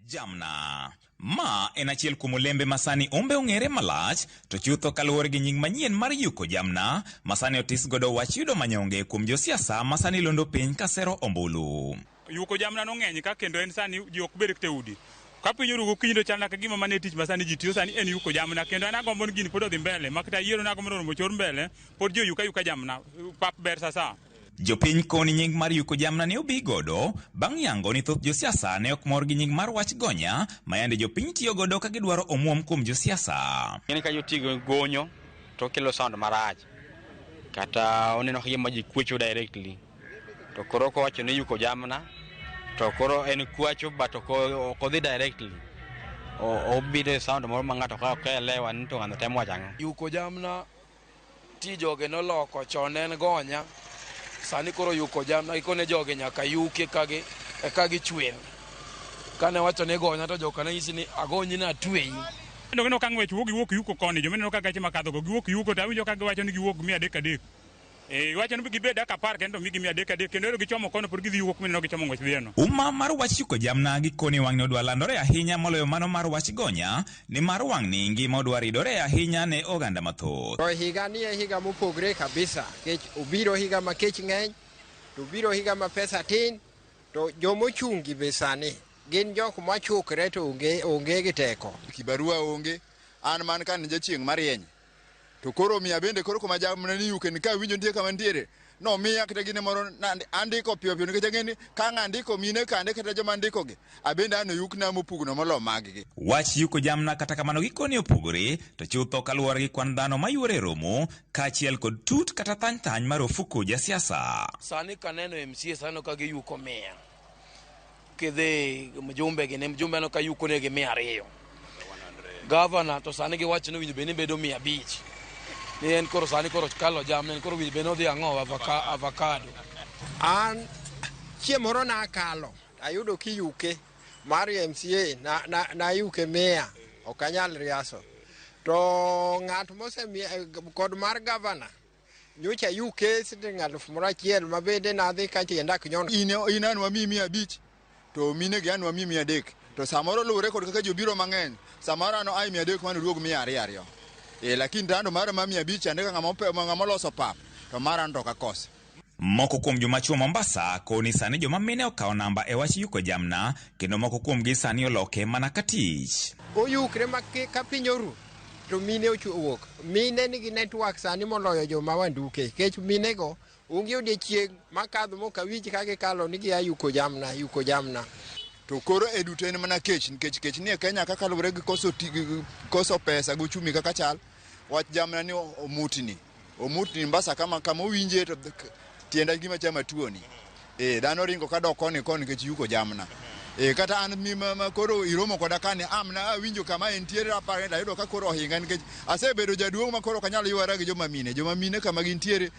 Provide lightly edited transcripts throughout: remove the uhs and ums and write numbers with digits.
Jamna. Ma en achiel kuom olembe ma sani ombe ong'ere malach, to chutho kaluwore gi nying manyien mar yuko jamna, ma sani otis godo wach yudo manyonge kuom josiasa ma sani londo piny ka sero ombulu. Yuko jamna no ng'eny ka kendo en sani ji ok bed kata e udi. Ka piny oru gokinyi to chalna ka gima mane tich ma sani ji tiyo sani en yuko jamna kendo an agombo ni gini pod odhi mbele ma kata yiero nagombo ni mondo ochor mbele pod ji oyuk ayuka jamna pap ber sasa. Jopiny koni nying mar yuko jamna ne obi godo bang' yango ni thoth josiasa ne ok mor gi nying mar wach gonya ma yande jopiny tiyo godo ka gidwaro omuom kuom josiasa. Ng'eni ka jotigo gonyo to kelo sound marach kata oneno ka gima ji kwecho directly to koro kowacho ni yuko jamna to koro en kwacho but ok odhi directly obedo e sound moro ma ng'ato ka ok elewa ni to ng'ano temo wacho ang'o. Yuko jamna ti joge noloko chon en gonya sani koro yuko jamna gikone joge nyaka yuke kagi eka gichwer kane wacho ni gonya to joka ne nyisi ni agonyi ni atweyi. Kendo gineno ka ng'wech wuok giwuok yuko koni joma ineno ka gache makadho go giwuok yuko to awinjo ka giwacho ni giwuok 300 300. Eh, iwacho ni gibed dak 10 kendo migi 300 300 kendo ero gichomo kono pod gidhi yuko mineno gichomo ng'wech dhieno. Uma mar wach yuko jamna gikoni wang'ni odwa landore ahinya moloyo mano mar wach gonya nimar wang'ni ngima odwa ridore ahinya ne oganda mathoth. To higa ni e higa mopogre kabisa nikech obiro higa ma kech ng'eny to obiro higa ma pesa tin to jomochung' gi be sani gin jok machukre to onge, onge gi teko. Kibarua onge, an man ka ni jachieng' marieny. To koro miya bende koro kuma jamna ni yuke ni ka winjo nitie kama nitiere nomiya kata gine moro andiko piyo piyo nikech ang'e ni ka ang' andiko mine kande kata joma andiko gi abende an oyukna mopugno molo mag gi. Wach yuko jamna kata kamano gikoni opogore to chutho kaluwore gi kwan dhano mayuore e romo kaachiel kod tut kata thany thany mar ofuko jasiasa. Sani kaneno MCA sani ka giyuko 100 kidhi mjumbe gini mjumbe aneno ka yuko negi 200 gavana to sani giwacho ni winjo bed ni bedo 500 ni en koro sani koro kalo jamna en koro winjo bed ni odhi ang'o avocado. An chieng' moro nakalo ayudo kiyuke mar MCA na, na, nayuke 100 ok anyal riaso to ng'at mosemiya kod mar gavana nyocha yuke siling 1000 ma bende nadhi ka tienda ok nyon. In an wamiyi 500 to mine gi an wamiyi 300 to samoro luwore kod kaka jobiro mang'eny samoro an ai 300 mano duog 200 2. E lakini tando mara ma 500 chande ka ng'ama oloso pap to mara an to ok akosa. Moko kuom joma chuo Mombasa koni sani joma mine okawo namba e wach yuko jamna kendo moko kuomgi sani oloke mana ka tich. Oyukre ma ka piny oru to mine owuok. Mine nigi network sani moloyo joma wanduke nikech mine go onge odiechieng' makadho mok awinj ka gikalo ni gia yuko jamna yuko jamna. To koro e duto en mana kech nikech kech ni e Kenya kaka luwore gi koso, koso pesa gi uchumi kaka chal wach jamna ni omutni omutni Mombasa kama kama owinje to tienda gima chama tuoni. E dhano ringo kadok koni koni nikech yuko jamna. E kata an mi ma koro iromo koda kani amna awinjo kama entiere aparo ni ayudo ka koro ohinga nikech asebedo jaduong' ma koro ok anyal ywara gi joma mine. Joma mine kama gintiere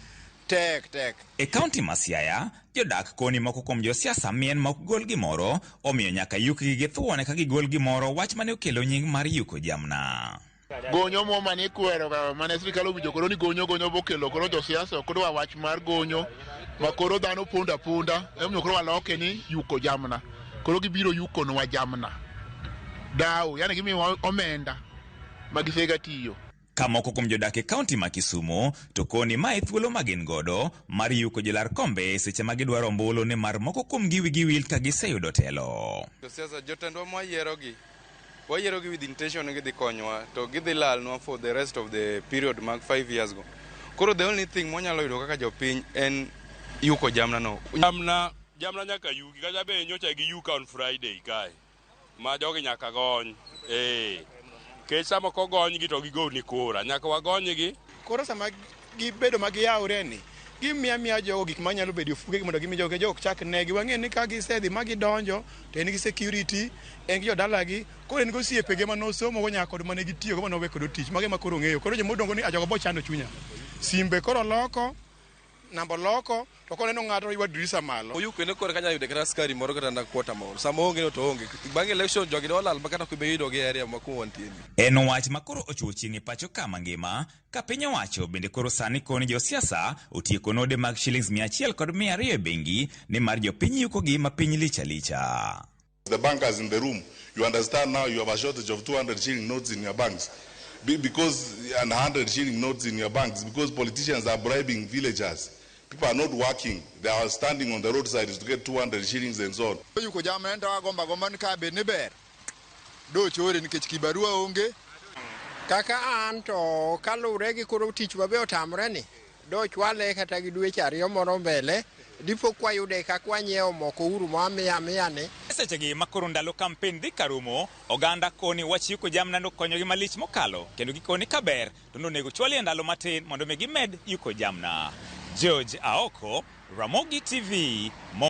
tek tek. E kaunti ma Siaya, jodak koni moko kuom josiasa mien ma ok gol gimoro, omiyo nyaka yukgi gi thuon eka gigol gimoro, wach mane okelo nying mar yuko jamna. Gonyo mo mane ikwero ga mane sirikal owinjo koro ni gonyo gonyo bokelo koro josiasa ok dwa wach mar gonyo ma koro dhano pondo aponda emomiyo koro waloke ni yuko jamna koro gibiro yukonwa jamna dawo yani gimiyowa omenda ma gisega tiyo. Ka moko kuom jodak e kaunti ma Kisumu to koni ma e thuolo ma gin godo mar yuko jolar kombe seche ma gidwaro ombulu nimar moko kuomgi wigi wil ka giseyudo telo. Josiasa jotendwa mwayierogi wayierogi with intention ni gidhi konyowa to gidhi lalnwa for the rest of the period mag 5 years go. Koro the only thing mwanyalo yudo kaka jopiny en yuko jamna no. Jamna jamna nyaka yuki kata be nyocha giyuka on Friday kae ma jogi nyaka gony eh kech sama ok ogonygi to gigoni kura nyaka wagonygi. Koro sama gibedo ma giyawre ni gimiya miya jogo gik manyalo bedo e ofukegi mondo gimi jogo jogo ok chak negi wang'e ni ka gisedhi ma gidonjo to en gi security en gi jodalagi koro en gi osiepege mane osomogo nyaka kod mane gitiyogo mane owe kodo tich mago ema koro ong'eyo koro joma odong' ni a jogo bo chando chunya simbe koro loko namba loko to koneno ng'ato ywa dirisa malo. Oyuko ne kore kanya yude kata askari moro kata na kwota moro. Sama onge no to onge. Bang' election jogi nolal ma kata ok yudo gi area ma kuma wantie ni. En wach ma koro ochuo chieng' e pacho ka mangima ka piny owacho bende koro sani koni josiasa otieko node mag shillings 100 kod 200 e bengi nimar jopiny yukogi ma piny lich alicha. The bankers in the room, you understand now you have a shortage of 200 shilling notes in your banks. Because, and 100 shilling notes in your banks, because politicians are bribing villagers. People are not working. They are standing on the roadside to get 200 shillings and so on. Yuko jamna to agomba agomba ni ka bed ni ber dochore nikech kibarua onge. Kaka an to kaluwre gi koro tich mabe otamre ni dochwale kata gi dweche ariyo moro mbele dipo kwayude kaka wanyiewo moko uru ma miya miya ni. Sechegi ma koro ndalo kampen dhi karumo, oganda koni wach yuko jamna nokonyogi malich mokalo, kendo gikoni kaber to nonego chwali e ndalo matin mondo mi gimed yuko jamna. George Aoko, Ramogi TV.